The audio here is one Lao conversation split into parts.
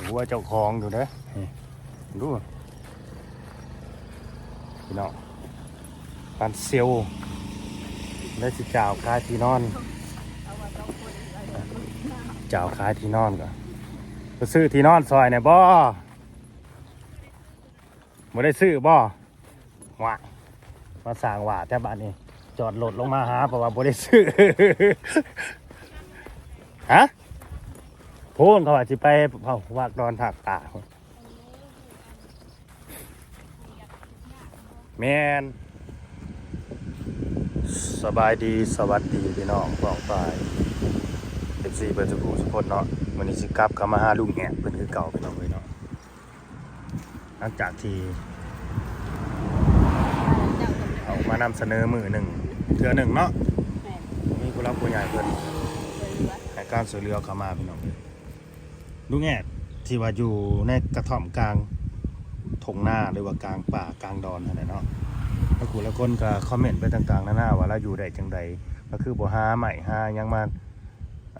ຜົວເຈົ້າຂອງຢູ່ເດ້ ນີ້ ເບິ່ງດູ ພີ່ນ້ອງ ປານເຊວ ແລ້ວຊິຈ້າວຂາຍທີ່ນອນ ຈ້າວຂາຍທີ່ນອນກ່ອນ. ໄປຊື້ທີ່ນອນຊ່ອຍແດ່ບໍ່? ບໍ່ໄດ້ຊື້ບໍ່? ຫວາຍ ມາສ້າງຫວ້າແທ້ບາດນີ້ ຈອດລົດລົງມາຫາ ເພາະວ່າບໍ່ໄດ້ຊື້. ຮະ? ພຸ້ນ ເຂົາວ່າຊິໄປເຜົາວັດດອນທາດຕາ. ແມ່ນ. ສະບາຍດີ ສະຫວັດດີພີ່ນ້ອງປ້ອງປາຍ ເອັຟຊີ ເບິດທຸກຜູ້ທຸກຄົນເນາະ. ມື້ນີ້ຊິກັບເຂົ້າມາຫາລຸງແອດເພິ່ນຄືເກົ່າ ພີ່ນ້ອງເອີຍເນາະ. ຫຼັງຈາກທີ່ເອົາມານຳສະເໜີມື້ໜຶ່ງເທື່ອໜຶ່ງເນາະ ແມ່ນ ມີຜູ້ຫຼັກຜູ້ໃຫຍ່ເພິ່ນໃຫ້ການຊ່ວຍເຫຼືອເຂົ້າມາ ພີ່ນ້ອງເອີຍ. ລຸງແອດທີ່ວ່າຢູ່ໃນກະທ່ອມກາງທົ່ງນາ ຫຼືວ່າກາງປ່າກາງດອນຫັ້ນແຫຼະເນາະ ລະຜູ້ລະຄົນກໍຄອມເມັນໄປຕ່າງໆນານາວ່າລາວຢູ່ໄດ້ຈັ່ງໃດ ລາວຄືບໍ່ຫາໄມ້ຫາຫຍັງມາ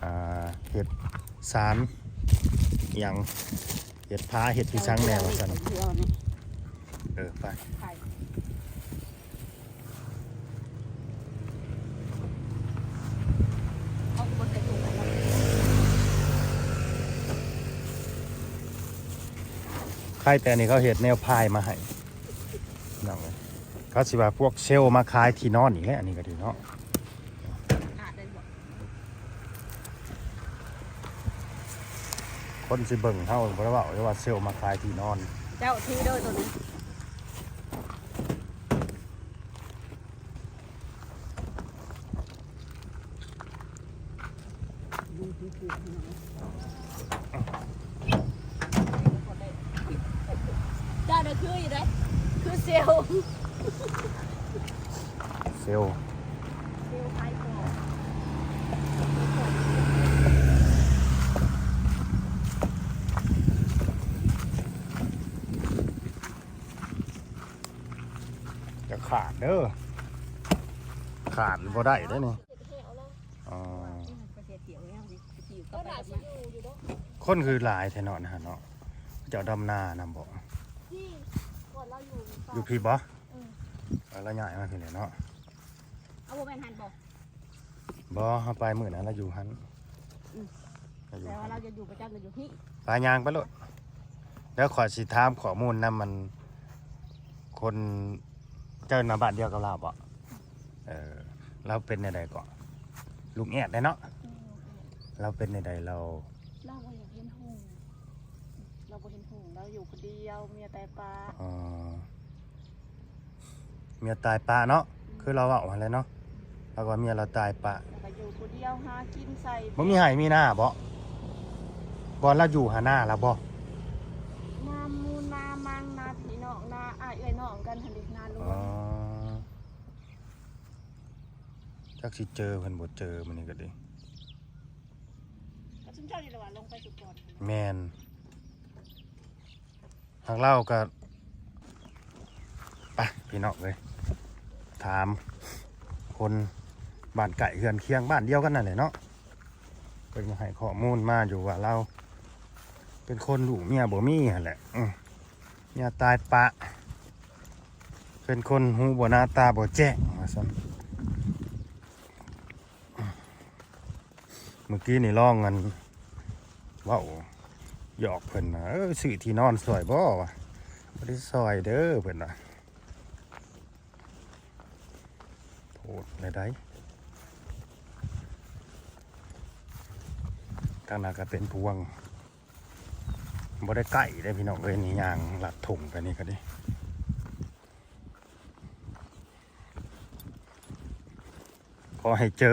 ອ່າ ເຮັດສານຫຍັງ ເຮັດຜາເຮັດພິສັງແດ່ວ່າຊັ້ນ. ເອີ ໄປ ໃຄແຕ່ນີ້ເຂົາເຮັດແນວພາຍມາໃຫ້ ນ້ອງເອີຍ. ເຂົາຊິວ່າພວກເຊວມາຂາຍທີ່ນອນນີ້ແຫຼະ ອັນນີ້ກໍດີເນາະ. ຄົນຊິເບິ່ງເຮົາບໍ່ໄດ້ເວົ້າ ແຕ່ວ່າເຊວມາຂາຍທີ່ນອນ. ເຈົ້າຖືເດີໂຕນີ້. ເຈົ້າໄດ້ຄືຢູ່ເດ້ ຄືເຊວ ເຊວ ເຊວຂາຍຂອງ. ຢ່າຂາດເດີ ຂາດບໍ່ໄດ້ເດ້ນີ້. ອໍ ຄົນຄືຫຼາຍແທ້ເນາະ ນະເນາະ. ເຈົ້າດຳນານຳບໍ່? ຢູ່ພີ້ບໍ່? ເອີ ລາວຍ້າຍມາພີ້ແຫຼະເນາະ. ເອົາ ບໍ່ແມ່ນຫັ້ນບໍ່? ບໍ່ ເຮົາໄປມື້ນັ້ນລາວຢູ່ຫັ້ນ. ອືມ ລາວຢູ່ ແຕ່ວ່າລາວຈະຢູ່ປະຈຳ ລາວຢູ່ພີ້. ໄປ ຍ່າງໄປໂລດ ດຽວຂ້ອຍຊິຖາມຂໍ້ມູນນຳມັນ ຄົນ ເຈົ້ານະບ້ານດຽວກັບລາວບໍ່? ເອີ ລາວເປັນແນວໃດເກາະ? ລຸງແອດໄດ໋ເນາະ. ອືມ ລຸງແອດ ລາວເປັນແນວໃດ? ລາວ ລາວບໍ່ຢາກເຫັນຫຸ່ງ ລາວບໍ່ເຫັນຫຸ່ງ ລາວຢູ່ຄົນດຽວ ເມຍຕາຍປະ. ອໍ ເມຍຕາຍປະເນາະ. ອືມ ຄືລາວເວົ້າຫັ້ນແຫຼະເນາະ ລາວວ່າເມຍລາວຕາຍປະ ລາວກໍຢູ່ຜູ້ດຽວ ຫາກິນໃສ່ ບໍ່ມີໄຮ່ມີນາບໍ? ບ່ອນລາວຢູ່ຫັ້ນນາລາວບໍ? ນາໝູ່ນາມັງ ນາພີ່ນ້ອງ ນາອ້າຍເອື້ອຍນ້ອງກັນຫັ້ນເດ ນາຫຼວງ. ອໍ ຈັກຊິເຈີເພິ່ນບໍ່ເຈີມື້ນີ້ກໍດີ ກໍຊຸມເຈົ້ານີ້ແຫຼະວ່າລົງໄປສຸກອນ. ແມ່ນ. ທາງລາວກໍ ໄປ ພີ່ນ້ອງເອີຍ ຖາມຄົນບ້ານໃກ້ເຮືອນຄຽງ ບ້ານດຽວກັນນັ້ນແຫຼະເນາະ. ເພິ່ນກໍໃຫ້ຂໍ້ມູນມາຢູ່ວ່າລາວເປັນຄົນລູກເມຍບໍ່ມີຫັ້ນແຫຼະ. ອື ເມຍຕາຍປະ ເປັນຄົນຫູບໍ່ໜາຕາບໍ່ແຈ້ງວ່າຊັ້ນ. ມື້ກີ້ນີ້ລອງອັນ ເວົ້າຢອກເພິ່ນວ່າ ເອີ ຊື້ທີ່ນອນຊ່ອຍບໍ່ວະ? ບໍ່ໄດ້ຊ່ອຍເດີ ເພິ່ນວ່າ. ໂພດແນວໃດ? ທາງໜ້າກໍເປັນພວງ ບໍ່ໄດ້ໃກ້ເດ້ພີ່ນ້ອງເອີຍ ນີ້ຍ່າງລັດທົ່ງໄປນີ້ກໍດີ. ຂໍໃຫ້ເຈີ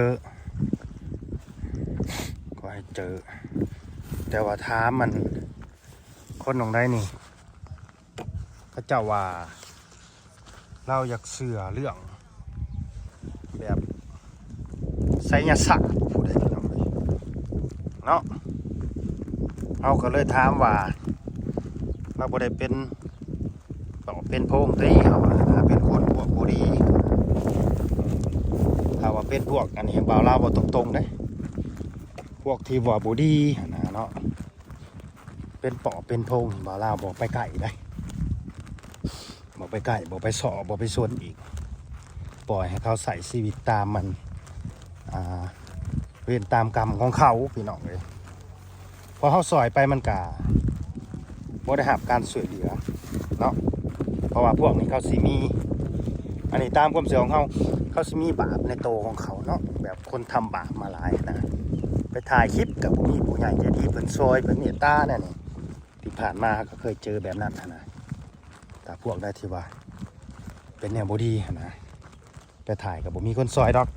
ຂໍໃຫ້ເຈີ. ແຕ່ວ່າຖາມມັນ ຄົນໜອງໃດນີ້ ເຂົາເຈົ້າວ່າລາວຢາກເຊື່ອເລື່ອງແບບໄສຍະສາດຜູ້ໃດພີ່ນ້ອງເອີຍ ເນາະ. ເຮົາກໍເລີຍຖາມວ່າ ລາວບໍ່ໄດ້ເປັນ ຕອບເປັນໂພງຕິ ເຮົາວ່າ ຖ້າເປັນຄົນພວກບໍ່ດີ ຖ້າວ່າເປັນພວກອັນນີ້ ບ່າວລາວເວົ້າຕົງໆເດ້ ພວກທີ່ວ່າບໍ່ດີຫັ້ນນະເນາະ. ປັນປອບເປັນໂພງ ບ່າວລາວບໍ່ໄປໃກ້ໃດ໋ ບໍ່ໄປໃກ້ ບໍ່ໄປເຊາະ ບໍ່ໄປສົນອີກ ປ່ອຍໃຫ້ເຂົາໃຊ້ຊີວິດຕາມມັນ ອ່າ ເວນຕາມກຳຂອງເຂົາ ພີ່ນ້ອງເອີຍ. ເພາະເຮົາຊ່ອຍໄປມັນກະບໍ່ໄດ້ຮັບການຊ່ວຍເຫຼືອເນາະ ເພາະວ່າພວກນີ້ເຂົາຊິມີ ອັນນີ້ຕາມຄວາມເຊື່ອຂອງເຮົາ ເຂົາຊິມີບາບໃນໂຕຂອງເຂົາເນາະ ແບບຄົນທຳບາບມາຫຼາຍນະ ໄປຖ່າຍຄລິບກະບໍ່ມີຜູ້ໃຫຍ່ໃຈດີເພິ່ນຊ່ອຍ ເພິ່ນເມດຕາແນວນີ້ ທີ່ຜ່ານມາເຮົາກະເຄີຍເຈີແບບນັ້ນຫັ້ນນະ ຖ້າພວກໃດທີ່ວ່າເປັນແນວບໍ່ດີຫັ້ນນະ ໄປຖ່າຍກະບໍ່ມີຄົນຊ່ອຍດອກ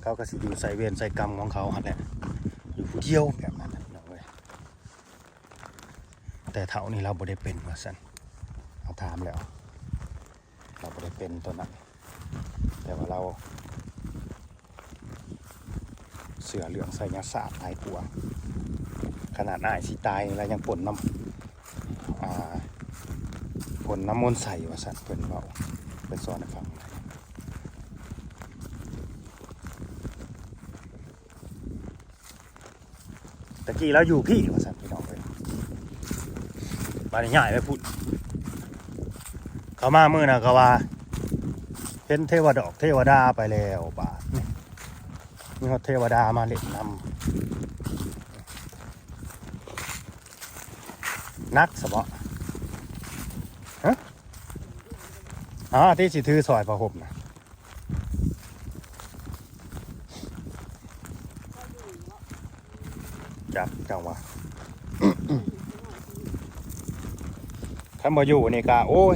ເຂົາກະຊິຢູ່ໃສ່ເວນໃສ່ກຳຂອງເຂົາຫັ້ນແຫຼະ ຢູ່ຜູ້ດຽວແບບນັ້ນນະ ພີ່ນ້ອງເອີຍ. ແຕ່ເຖົ້ານີ້ລາວບໍ່ໄດ້ເປັນວ່າຊັ້ນ ເຮົາຖາມແລ້ວ ລາວບໍ່ໄດ້ເປັນໂຕນັ້ນ ແຕ່ວ່າລາວເຊື່ອເລື່ອງໄສຍະສາດຫຼາຍກວ່າ ຂະໜາດອ້າຍຊິຕາຍນີ້ລາວຍັງພົ່ນນ້ຳ ອ່າ ພົ່ນນ້ຳມົນໃສ່ວ່າຊັ້ນ ເພິ່ນເວົ້າ ເພິ່ນສອນໃຫ້ຟັງ. ຕະກີ້ລາວຢູ່ພີ້ວ່າຊັ້ນ ພີ່ນ້ອງເອີຍ ບາດນີ້ຍ້າຍໄປພຸ້ນ ເຂົ້າມາມື້ນະກະວ່າເຫັນເທວະດອກເທວະດາໄປແລ້ວ ບາດນີ້ມີຮອດເທວະດາມາຫຼິ້ນນຳ ໜັກສະເບາະ ຮະ ອາ ທີ່ຊິຖືສອຍຜ້າຫົ່ມນະ. ຈັກ ຈັກວ່າ ຄັນບໍ່ຢູ່ນີ້ກະ ໂອ້ຍ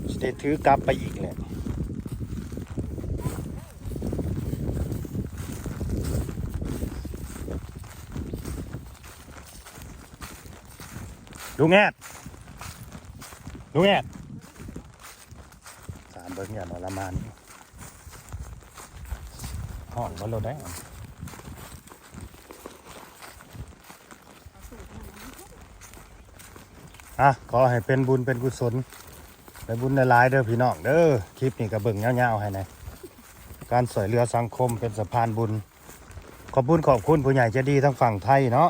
ຊິໄດ້ຖືກັບໄປອີກແຫຼະ ລຸງແອດ ລຸງແອດ. ຖາມເບິ່ງ ຢ້ານວ່າລະມານ ຮ້ອນບໍ່ໂລດໄດ໋. ອ່ະ ຂໍໃຫ້ເປັນບຸນເປັນກຸສົນ ໄດ້ບຸນຫຼາຍໆເດີພີ່ນ້ອງເດີ. ຄລິບນີ້ກະເບິ່ງຍາວໆໃຫ້ແດ່ ການຊ່ວຍເຫຼືອສັງຄົມເປັນສະພານບຸນ. ຂອບບຸນຂອບຄຸນຜູ້ໃຫຍ່ໃຈດີທາງຝັ່ງໄທເນາະ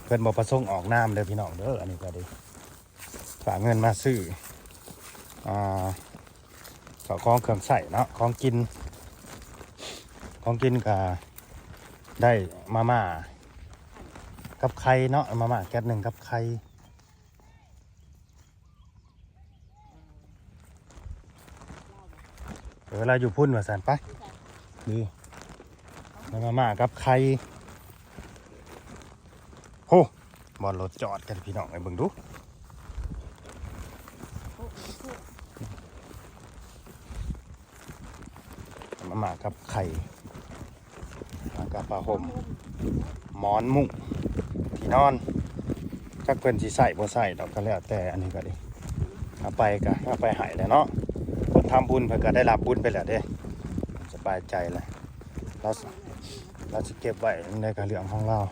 ເພິ່ນບໍ່ປະສົງອອກນາມເດີພີ່ນ້ອງເດີ. ອັນນີ້ກະໄດ້ ຝາກເງິນມາຊື້ ອ່າ ເຂົ້າຂອງເຄື່ອງໃຊ້ເນາະ ຂອງກິນ ຂອງກິນກະໄດ້ມາມ່າກັບໄຂ່ເນາະ ມາມ່າແກັດໜຶ້ງກັບໄຂ່. ເອີ ລາວຢູ່ພຸ້ນວ່າຊັ້ນ ໄປ ນີ້ ໄດ້ມາມ່າກັບໄຂ່. ໂຫ ບ່ອນລົດຈອດກັນ ພີ່ນ້ອງເອີຍ ເບິ່ງດູ ມາມ່າກັບໄຂ່ ມາກັບຜ້າຫົ່ມ ໝອນມຸ້ງ ທີ່ນອນ ຈັກເພິ່ນຊິໃຊ້ບໍ່ໃຊ້ດອກ ກະແລ້ວແຕ່. ອັນນີ້ກະດີ ເອົາໄປກະເອົາໄປໃຫ້ແຫຼະເນາະ ຄົນທຳບຸນເພິ່ນກະໄດ້ຮັບບຸນໄປແລ້ວເດ້ ສະບາຍໃຈແລ້ວ. ລາວ ລາວຊິເກັບໄວ້ໃນກະເລື່ອງຂອງລາວ.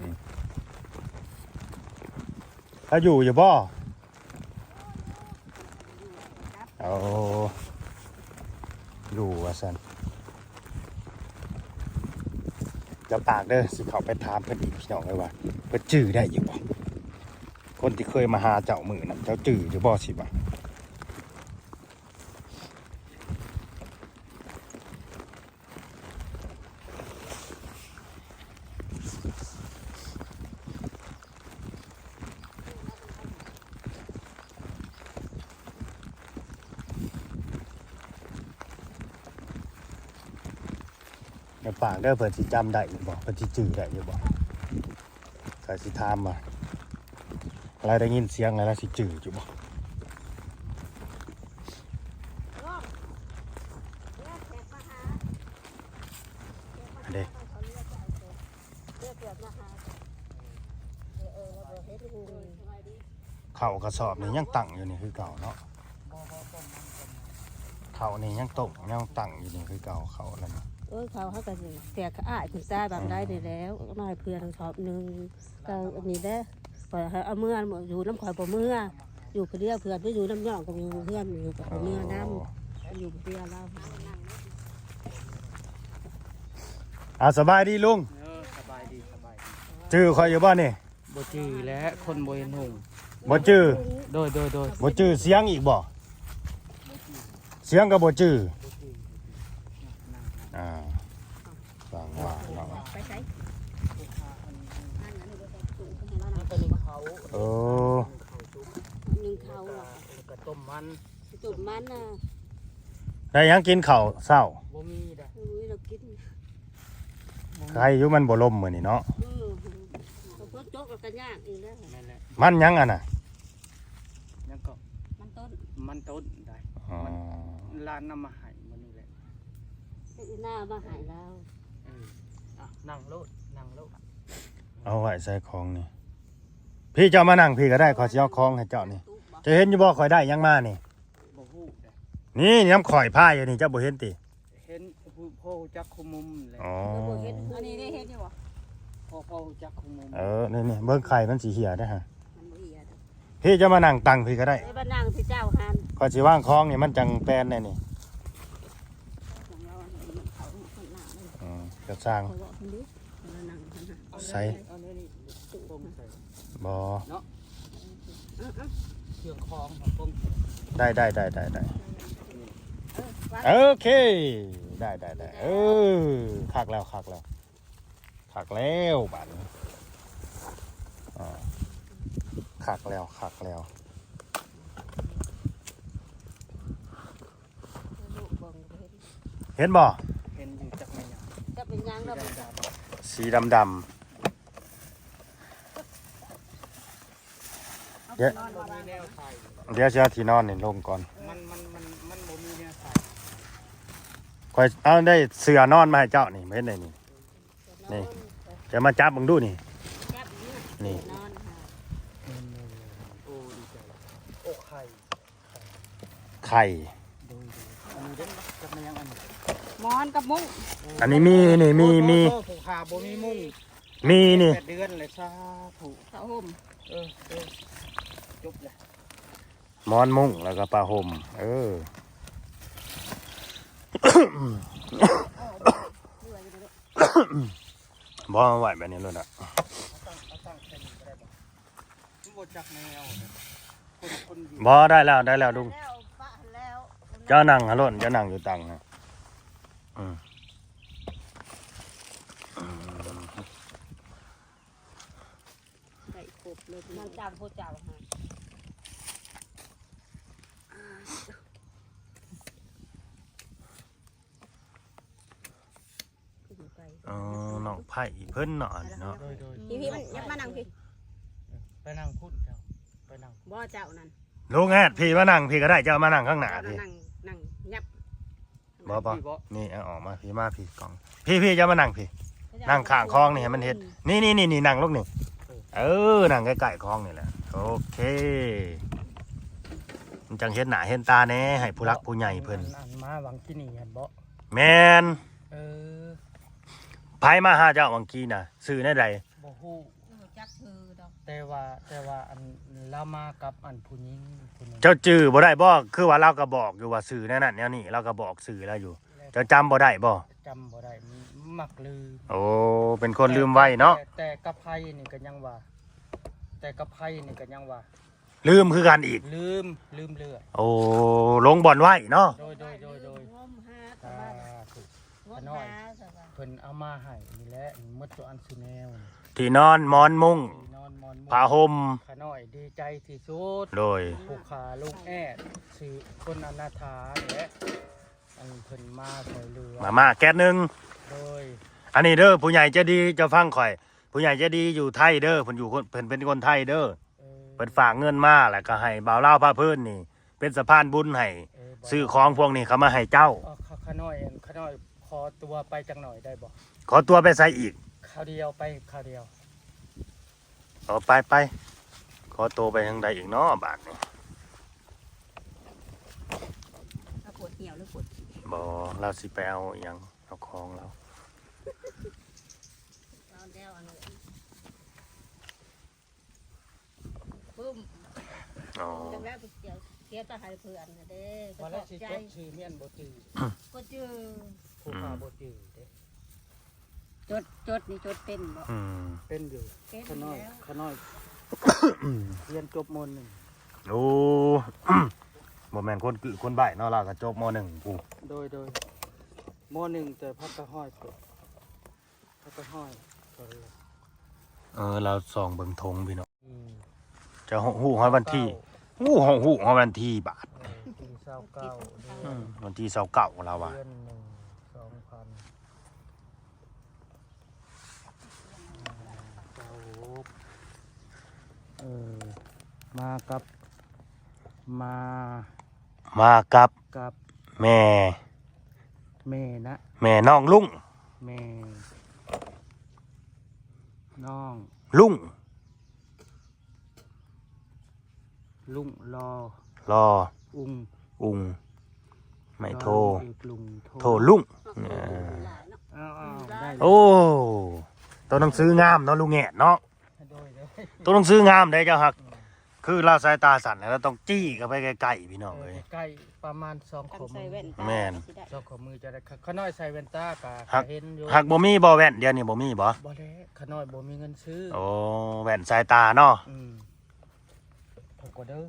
ອືມ ລາວຢູ່ຢູ່ບໍ່? ໂອ້ ຢູ່ວ່າຊັ້ນ. ຢ່າປາກເດີ ຊິເຂົ້າໄປຖາມເພິ່ນອີກ ພີ່ນ້ອງເອີຍ ວ່າເພິ່ນຈື່ໄດ້ຢູ່ບໍ່? ຄົນທີ່ເຄີຍມາຫາເຈົ້າມື້ນັ້ນ ເຈົ້າຈື່ຢູ່ບໍ່ ຊິວ່າ. ຢ່າປາກເດີ ເພິ່ນຊິຈຳໄດ້ຢູ່ບໍ່? ເພິ່ນຊິຈື່ໄດ້ຢູ່ບໍ່? ຂ້ອຍຊິຖາມວ່າ ລາວໄດ້ຍິນສຽງແລ້ວ ລາວຊິຈື່ຢູ່ບໍ່? ອັນເດ້ ເຂົ້າກະສອບນີ້ຍັງຕັ້ງຢູ່ນີ້ຄືເກົ່າເນາະ. ເຂົ້ານີ້ຍັງຕົກ ຍັງຕັ້ງຢູ່ນີ້ຄືເກົ່າ ເຂົ້າລະນີ້. ເອີ ເຂົ້າເຮົາກະຊິແຈກອ້າຍຜູ້ຊາຍບາງໄດ້ນີ້ແລ້ວ ເອົາມາໃຫ້ເພື່ອນສອບໜຶ່ງ. ກະອັນນີ້ແຫຼະ ຂ້ອຍໃຫ້ເອົາເມືອ ຢູ່ນຳຂ້ອຍບໍ່ເມືອ ຢູ່ຜູ້ດຽວ ເພື່ອນໄປຢູ່ນຳນ້ອງກະຢູ່ເຮືອນ ຢູ່ກະບໍ່ເມືອນຳ ຢູ່ຜູ້ດຽວລາວ. ອ່າ ສະບາຍດີລຸງ. ຈື່ຂ້ອຍຢູ່ບໍ່ນີ້? ບໍ່ຈື່ແຫຼະ ຄົນບໍ່ເຫັນຫຸ່ງ. ບໍ່ຈື່? ໂດຍ ໂດຍ ໂດຍ. ບໍ່ຈື່ສຽງອີກບໍ່? ສຽງກໍບໍ່ຈື່. ອ່າ ສ້າງວ່າເນາະ. ໄປໃສ? ເອີ ໜຶ່ງເຂົ້າ ແລ້ວກໍຕົ້ມມັນ ຕົ້ມມັນນະ. ໄດ້ຫຍັງກິນເຂົ້າເຊົ້າ? ບໍ່ມີດອກ. ໂອ້ຍ ເຮົາກິນ ໄຄຢູ່ ມັນບໍ່ລົມມື້ນີ້ເນາະ. ເອີ ຝົນຕົກແລ້ວກໍຍາກອີກແລ້ວ. ແມ່ນແຫຼະ. ມັນຫຍັງອັນນ່ະ? ຫຍັງກໍ? ມັນຕົ້ນ ມັນຕົ້ນໄດ໋. ອໍ ມັນ ຫຼານເອົາມາໃຫ້ມື້ນີ້ແຫຼະ. ອີໜ້າມາໃຫ້ລາວ. ເອີ ອ່ະ ນັ່ງໂລດ ນັ່ງໂລດ. ເອົາໄວ້ໃສ່ຂອງນີ້. ພີ່ ເຈົ້າມານັ່ງພີ້ກໍໄດ້ ຂ້ອຍຊິເອົາຂອງໃຫ້ເຈົ້ານີ້. ເຈົ້າເຫັນຢູ່ບໍ່ ຂ້ອຍໄດ້ຫຍັງມານີ້? ບໍ່ຮູ້ເດ້. ນີ້ນຳຂ້ອຍພາຢູ່ນີ້ ເຈົ້າບໍ່ເຫັນຕິ? ເຫັນ ພໍຮູ້ຈັກຄູ່ມຸມແຫຼະ. ອໍ ອັນນີ້ໄດ້ເຫັນຢູ່ບໍ່? ພໍ ພໍຮູ້ຈັກຄູ່ມຸມ. ເອີ ນີ້ໆ ເບິ່ງໄຂ່ມັນຊິເຫ່ຍເດ້ຫະ. ມັນບໍ່ເຫ່ຍດອກ. ພີ່ ເຈົ້າມານັ່ງຕັງພີ້ກໍໄດ້. ເອີ ມານັ່ງພີ້ເຈົ້າຫັ້ນ. ຂ້ອຍຊິວາງຂອງນີ້ ມັນຈັ່ງແປນໄດ້ນີ້. ຂອງລາວອັນນີ້ມັນເອົາ ມັນເອົາ ອືມ ກະຊ່າງ. ຂ້ອຍເວົ້າພຸ້ນເດ້. ໃສ່ ເອົາແນວນີ້ປົງໃສ່ ບໍ່ ເນາະ. ເອີ ເອີ ເຄື່ອງຂອງເຮົາປົງໃສ່. ໄດ້ ໄດ້ ໄດ້ ໄດ້ ໄດ້. ເອີ ວາງ ໂອເຄ ໄດ້ ໄດ້ ໄດ້. ເອີ ຄັກແລ້ວ ຄັກແລ້ວ ຄັກແລ້ວບາດນີ້. ອ່າ ຄັກແລ້ວ ຄັກແລ້ວ. ເຫັນບໍ່? ເຫັນຢູ່. ຈັກແມ່ນຫຍັງ? ຈັກແມ່ນຫຍັງ? ສີດຳໆ ສີດຳໆ. ດຽວ ດຽວຊິເອົາທີ່ນອນນີ້ລົງກ່ອນ. ມັນ ມັນ ມັນ ມັນບໍ່ມີແນວໃສ່. ຂ້ອຍເອົາໄດ້ເສື້ອນອນມາໃຫ້ເຈົ້ານີ້ ເຫັນໄດ໋ນີ້. ນີ້ ຈະມາຈັບເບິ່ງດູນີ້. ຈັບຢູ່ ນີ້ ນອນຫາ. ໂອ້ ດີໃຈ. ໂອ້ ໄຂ່ ໄຂ່. ໂດຍ ໂດຍ. ອັນນີ້ເດ້ ຈັກແມ່ນຫຍັງອັນນີ້? ໝອນກັບມຸ້ງ. ອັນນີ້ມີ ນີ້ມີ ມີ. ໂອ້ ໂອ້ ຜູ້ຂ້າບໍ່ມີມຸ້ງ ມີນີ້ ແປດເດືອນແລ້ວ. ສາທຸ. ຜ້າຫົ່ມ. ເອີ ເອີ ຈົບແລ້ວ. ໝອນມຸ້ງ ແລ້ວກໍຜ້າຫົ່ມ. ເອີ ບໍ່ ເອົາໄວ້ແບບນີ້ໂລດອະ. ເອົາຕັ້ງ ເອົາຕັ້ງແຄ່ນີ້ກໍໄດ້ບໍ່? ມັນບໍ່ຈັກແນວ. ຄົນ ຄົນຢູ່ ບໍ່ ໄດ້ແລ້ວ ໄດ້ແລ້ວລຸງ. ແລ້ວປະແລ້ວ. ເຈົ້ານັ່ງຫັ້ນໂລດ ເຈົ້ານັ່ງຢູ່ຕັ່ງຫັ້ນ. ອືມ ອືມ ໄດ້ຄົບເລີຍ. ນາງຈ້າງຜູ້ເຈົ້າຫາ. ອໍ ນ້ອງໄພ້ເພິ່ນເນາະ ອັນນີ້ເນາະ. ໂດຍ ໂດຍ. ພີ່ ພີ່ ມັນຍັບມານັ່ງພີ້. ເອີ ໄປນັ່ງພຸ້ນເຈົ້າ ໄປນັ່ງ. ບໍ່ ເຈົ້ານັ້ນ ລຸງແອດ ພີ່ມານັ່ງພີ້ກໍໄດ້ ເຈົ້າມານັ່ງຂ້າງໜ້າພີ້. ນັ່ງ ນັ່ງຍັບ. ບໍ່ ບໍ່ ນີ້ ເອົາອອກມາພີ້ ມາພີ້ກ້ອງ ພີ້ ພີ້ ເຈົ້າມານັ່ງພີ້. ນັ່ງຂ້າງຄອງນີ້ໃຫ້ມັນເຫັນ. ນີ້ ນີ້ ນີ້ ນີ້ ນັ່ງລົງນີ້. ເອີ ນັ່ງໃກ້ໆຄອງນີ້ແຫຼະ. ໂອເຄ ມັນຈັ່ງເຫັນໜ້າເຫັນຕາແດ່ ໃຫ້ຜູ້ຫຼັກຜູ້ໃຫຍ່ເພິ່ນ. ອັນ ອັນມາຫວ່າງກີ້ນີ້ຫັ້ນບໍ? ແມ່ນ. ເອີ ໃຜມາຫາເຈົ້າຫວ່າງກີ້ນະ? ຊື່ແນວໃດ? ບໍ່ຮູ້. ບໍ່ຮູ້ຈັກຊື່ດອກ. ແຕ່ວ່າ ແຕ່ວ່າອັນລາວມາກັບອັນຜູ້ຍິງຜູ້ໜຶ່ງ. ເຈົ້າຈື່ບໍ່ໄດ້ບໍ? ຄືວ່າລາວກໍບອກຢູ່ວ່າຊື່ແນວນັ້ນແນວນີ້ ລາວກໍບອກຊື່ລາວຢູ່. ແລ້ວ ເຈົ້າຈຳບໍ່ໄດ້ບໍ? ຈຳບໍ່ໄດ້ ມັກລືມ. ໂອ້ ເປັນຄົນລືມໄວເນາະ. ແຕ່ ແຕ່ ແຕ່ກັບໃຜນີ້ກໍຍັງວ່າ ແຕ່ກັບໃຜນີ້ກໍຍັງວ່າ ລືມຄືກັນອີກ. ລືມ ລືມເລື້ອຍ. ໂອ້ ລົງບ່ອນໄວ້ເນາະ. ໂດຍ ໂດຍ ໂດຍ ໂດຍ. ສາທຸ. ຂ້ານ້ອຍເພິ່ນເອົາມາໃຫ້ນີ້ແຫຼະ ໝົດທຸກອັນທຸກແນວ. ທີ່ນອນ ໝອນມຸ້ງ ທີ່ນອນ ໝອນມຸ້ງ ຜ້າຫົ່ມ. ຂ້ານ້ອຍດີໃຈທີ່ສຸດ. ໂດຍ. ຜູ້ຂ້າລຸງແອດ ຊື່ຄົນອະນາຖານີ້ແຫຼະ ອັນເພິ່ນມາຊ່ວຍເຫຼືອ. ມາ ມາແກັດໜຶ່ງ. ໂດຍ. ອັນນີ້ເດີ ຜູ້ໃຫຍ່ໃຈດີ ເຈົ້າຟັງຂ້ອຍ ຜູ້ໃຫຍ່ໃຈດີຢູ່ໄທເດີ ເພິ່ນຢູ່ຄົນ ເພິ່ນເປັນຄົນໄທເດີ. ເອີ ເພິ່ນຝາກເງິນມາ ແລ້ວກໍໃຫ້ບ່າວລາວພາເພີນນີ້ເປັນສະພານບຸນໃຫ້. ເອີ ບ່າວ ຊື້ຂອງພວກນີ້ເຂົ້າມາໃຫ້ເຈົ້າ. ເອີ ຂ້າ ຂ້ານ້ອຍ ຂ້ານ້ອຍຂໍຕົວໄປຈັກໜ້ອຍໄດ້ບໍ່? ຂໍຕົວໄປໃສອີກ? ຄາວດຽວ ໄປຄາວດຽວ. ເອີ ໄປ ໄປ. ຂໍໂຕໄປທາງໃດອີກເນາະບາດນີ້? ລາວປວດຫ່ຽວຫຼືປວດຂີ້? ບໍ່ ລາວຊິໄປເອົາອີ່ຫຍັງ ເອົາຂອງລາວ. ເອົາແລ້ວອັນນັ້ນ ປຶ້ມ. ອໍ ຈັກແລ້ວ ດຽວ ດຽວຈະໃຫ້ເພື່ອນເດ້. ວ່າແລ້ວຊິຈົດຊື່ແມ່ນບໍ່ຈື່. ບໍ່ຈື່. ຜູ້ຂ້າບໍ່ຈື່ເດ້. ຈົດ ຈົດນີ້ຈົດເປັນບໍ່? ອືມ ເປັນຢູ່ ເປັນຢູ່ ຂະນ້ອຍ ແລ້ວ ຂະນ້ອຍ ຮຽນຈົບ ມໍໜຶ່ງ ໂອ້ ບໍ່ແມ່ນຄົນກື້ຄົນໃບ້ເນາະ ລາວກໍຈົບ ມໍໜຶ່ງພຸ້ນ ໂດຍ ໂດຍ ມໍໜຶ່ງ ແຕ່ພັກກະຮ້ອຍ ພັກກະຮ້ອຍ ເອີ ລາວສ່ອງເບິ່ງຖົງພີ່ນ້ອງ ອືມ ຈະຮູ້ຮອດວັນທີ ເກົ້າ ຮູ້ ຮູ້ຮອດວັນທີບາດ ເອີ ວັນທີຊາວເກົ້າ ເດືອນ ອືມ ວັນທີຊາວເກົ້າລາວວ່າ ເດືອນໜຶ່ງ ສອງພັນ ຊາວຫົກ ເອີ ມາກັບ ມາ ມາກັບ ກັບ ແມ່ ແມ່ນະ ແມ່ນ້ອງລຸງ ແມ່ນ້ອງລຸງ ລຸງ ລໍ ລໍ ອຸງ ອຸງ ໄມ້ໂທ ລໍ ເອກ ລຸງ ໂທ ໂທລຸງ ເອີ ເອົາໆ ໄດ້ ໂອ້ ໂຕໜັງສືງາມເນາະ ລຸງແອດເນາະ ໂດຍ ໂດຍ ໂຕໜັງສືງາມເດ້ເຈົ້າຮັກ ອືມ ຄືລາວສາຍຕາສັ້ນ ລາວຕ້ອງຈີ້ເຂົ້າໄປໃກ້ໆ ພີ່ນ້ອງເອີຍ ເອີ ໃກ້ໆ ປະມານສອງຂໍ້ມື ໃສ່ແວ່ນຕາ ແມ່ນ ກໍຊິໄດ້ ສອງຂໍ້ມືຈະໄດ້ ຂະນ້ອຍໃສ່ແວ່ນຕາກໍ ຫາກ ເຫັນຢູ່ ຫາກບໍ່ມີບໍ່ແວ່ນ ດຽວນີ້ບໍ່ມີບໍ່? ບໍ່ແລ້ວ ຂະນ້ອຍບໍ່ມີເງິນຊື້ ໂອ້ ແວ່ນສາຍຕາເນາະ ອືມ ເພິ່ນກໍເດີ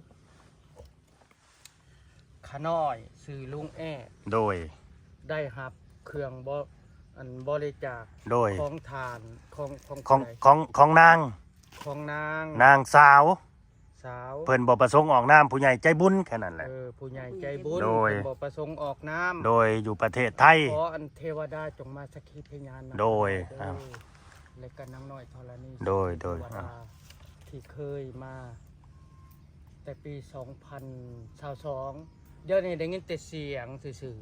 ຂະນ້ອຍຊື່ລຸງແອດ ໂດຍ ໄດ້ຮັບເຄື່ອງບໍ ອັນບໍລິຈາກ ໂດຍ ຂອງທ່ານ ຂອງ ຂອງ ຂອງ ຂອງນາງ ຂອງນາງ ນາງສາວ ສາວ ເພິ່ນບໍ່ປະສົງອອກນາມ ຜູ້ໃຫຍ່ໃຈບຸນ ແຄ່ນັ້ນແຫຼະ ເອີ ຜູ້ໃຫຍ່ໃຈບຸນ ໂດຍ ເພິ່ນບໍ່ປະສົງອອກນາມ ໂດຍ ຢູ່ປະເທດໄທ ຂໍອັນເທວະດາຈົ່ງມາສັກຂີພະຍານນຳ ໂດຍ ເດີ ອ່າ ແລະກະນາງນ້ອຍທໍລະນີ ໂດຍ ໂດຍ ເທວະດາ ອ່າ ທີ່ເຄີຍມາ ແຕ່ປີສອງພັນຊາວສອງ ດຽວນີ້ໄດ້ຍິນແຕ່ສຽງຊື່ໆ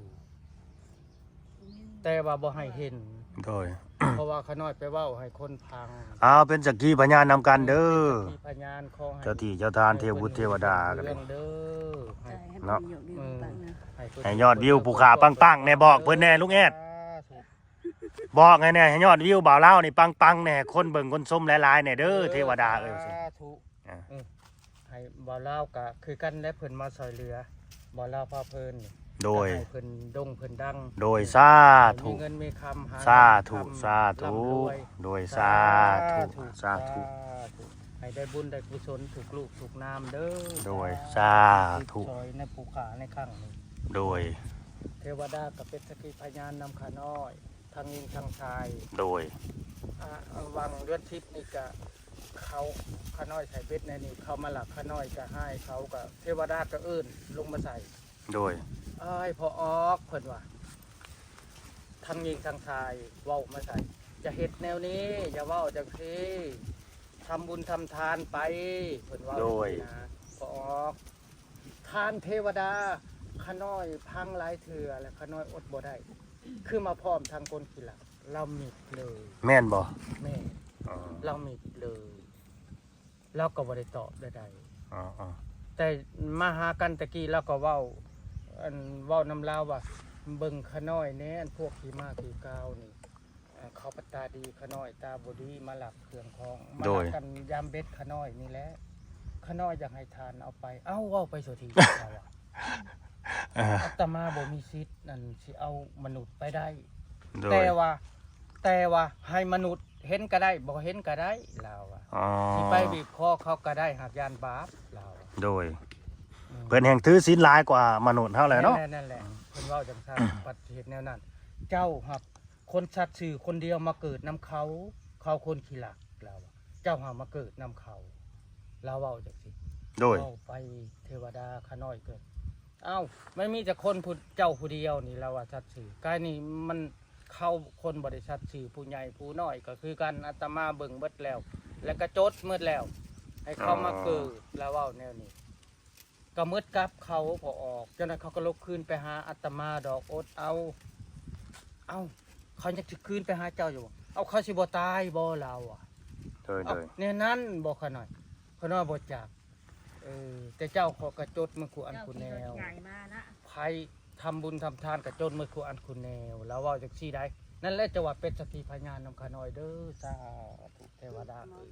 ແຕ່ວ່າບໍ່ໃຫ້ເຫັນ ໂດຍ ເພາະວ່າຂະນ້ອຍໄປເວົ້າໃຫ້ຄົນຟັງ ເອົາ ເປັນສັກຂີພະຍານນຳກັນເດີ ເປັນສັກຂີພະຍານ ຂໍໃຫ້ເຈົ້າທີ່ເຈົ້າທານ ເທວະບຸດເທວະດາກໍດີ ເດີ ໃຫ້ ເນາະ ໃຫ້ເພິ່ນຢູ່ດີມີສຸກ ໃຫ້ຍອດວິວຜູ້ຂ້າປັງໆແດ່ ບອກເພິ່ນແດ່ ລຸງແອດ ສາທຸ ບອກໃຫ້ແດ່ ໃຫ້ຍອດວິວບ່າວລາວນີ້ປັງໆແດ່ ໃຫ້ຄົນເບິ່ງຄົນຊົມຫຼາຍໆແດ່ເດີ ເອີ ເທວະດາເອີຍ ສາທຸ ອ່າ ເອີ ບ່າວລາວກະຄືກັນແຫຼະ ເພິ່ນມາຊ່ອຍເຫຼືອບ່າວລາວພາເພີນ ໂດຍ ໃຫ້ເພິ່ນໂດ່ງເພິ່ນດັງ ໂດຍ ສາທຸ ໃຫ້ມີເງິນມີຄຳ ຫາ ສາທຸ ເງິນຄຳ ສາທຸ ລ່ຳລວຍ ໂດຍ ສາທຸ ສາທຸ ສາທຸ ໃຫ້ໄດ້ບຸນໄດ້ກຸສົນທຸກລູກທຸກນາມເດີ ໂດຍ ສາທຸ ຊ່ອຍໃນຜູ້ຂ້າໃນຄັ້ງນີ້ ໂດຍ ເທວະດາກະເປັນສັກຂີພະຍານນຳຂ້ານ້ອຍ ທັງຍິງທັງຊາຍ ໂດຍ ອ່າ ຫວ່າງເດືອນສິບນີ້ກະ ເຂົາ ຂ້ານ້ອຍໃສ່ເບັດແນວນີ້ ເຂົາມາລັກຂ້ານ້ອຍກະຮ້າຍ ເຂົາກະ ເທວະດາກະເອີ້ນລົງມາໃສ່ ໂດຍ ອ້າຍພໍ່ອອກ ເພິ່ນວ່າ ທັງຍິງທັງຊາຍເວົ້າມາໃສ່ ຢ່າເຮັດແນວນີ້ ຢ່າເວົ້າຈັ່ງຊີ້ ທຳບຸນທຳທານໄປ ເພິ່ນເວົ້າ ໂດຍ ຈັ່ງຊີ້ນະ ພໍ່ອອກ ທ່ານເທວະດາ ຂ້ານ້ອຍຟັງຫຼາຍເທື່ອແລ້ວ ຂ້ານ້ອຍອົດບໍ່ໄດ້ ຄືມາພ້ອມທັງຄົນຂີ້ລັກ ລາວມິດເລີຍ ແມ່ນບໍ່? ແມ່ນ ອໍ ລາວມິດເລີຍ ລາວກໍບໍ່ໄດ້ຕອບໃດໆ ອໍໆ ແຕ່ມາຫາກັນຕະກີ້ ລາວກໍເວົ້າ ອັນ ເວົ້ານຳລາວວ່າ ເບິ່ງຂ້ານ້ອຍແດ່ ອັນພວກຂີ້ມ້າຂີ້ກາວນີ້ ເອີ ເຂົາປະຕາດີ ຂ້ານ້ອຍຕາບໍ່ດີ ມາລັກເຄື່ອງຂອງ ມາ ໂດຍ ລັກກັນຢາມເບັດຂ້ານ້ອຍນີ້ແຫຼະ ຂ້ານ້ອຍຢາກໃຫ້ທ່ານເອົາໄປ ເອົ້າ ເວົ້າໄປໂສທີ ລາວວ່າ ເອີ ອາດຕະມາບໍ່ມີສິດ ອັນ ຊິເອົາມະນຸດໄປໄດ້ ໂດຍ ແຕ່ວ່າ ແຕ່ວ່າໃຫ້ມະນຸດເຫັນກໍໄດ້ ບໍ່ເຫັນກໍໄດ້ ລາວວ່າ ອໍ ຊິໄປບີບຄໍເຂົາກໍໄດ້ ຫາກຢ້ານບາບ ລາວວ່າ ໂດຍ ອືມ ເພິ່ນແຮ່ງຖືສິນຫຼາຍກວ່າມະນຸດເຮົາແຫຼະເນາະ ແມ່ນແຫຼະ ແມ່ນແຫຼະ ເພິ່ນເວົ້າຈັ່ງຊັ້ນ ປະເທດແນວນັ້ນ ເຈົ້າຫາກ ຄົນສັດຊື່ຄົນດຽວມາເກີດນຳເຂົາ ເຂົາຄົນຂີ້ລັກ ລາວວ່າ ເຈົ້າຫາກມາເກີດນຳເຂົາ ລາວເວົ້າຈັ່ງຊີ້ ໂດຍ ເວົ້າໄປເທວະດາຂ້ານ້ອຍເກີດ ເອົ້າ ມັນມີແຕ່ຄົນຜູ້ ເຈົ້າຜູ້ດຽວນີ້ ລາວວ່າສັດຊື່ ກາຍນີ້ມັນ ເຂົາຄົນບໍ່ໄດ້ສັດຊື່ ຜູ້ໃຫຍ່ຜູ້ນ້ອຍກໍຄືກັນ ອາດຕະມາເບິ່ງເບິດແລ້ວ ແລ້ວກໍຈົດໝົດແລ້ວ ໃຫ້ເຂົາ ອໍ ມາເກີດ ລາວເວົ້າແນວນີ້ ກໍໝົດກັບເຂົາພໍອອກ ຈັ່ງໃດເຂົາກໍລົບຄືນໄປຫາອາດຕະມາດອກ ອົດເອົາ ເອົ້າ ເຂົາຍັງຊິຄືນໄປຫາເຈົ້າຢູ່ບໍ່? ເອົາ ເຂົາຊິບໍ່ຕາຍບໍ່? ລາວວ່າ ໂດຍ ໂດຍ ເອົາ ແນວນັ້ນບໍ່ຂ້ານ້ອຍ? ຂ້ານ້ອຍບໍ່ຈັກ ເອີ ແຕ່ເຈົ້າເຂົາກໍຈົດໝົດຄູ່ອັນຄູ່ແນວ ໃຫຍ່ມານະ ໃຜທຳບຸນທຳທານກໍຈົດໝົດຄູ່ອັນຄູ່ແນວ ລາວເວົ້າຈັ່ງຊີ້ໃດ໋ ນັ້ນແຫຼະຈະວ່າເປັນສັກຂີພະຍານນຳຂ້ານ້ອຍເດີ ສາທຸ ເທວະດາເອີຍ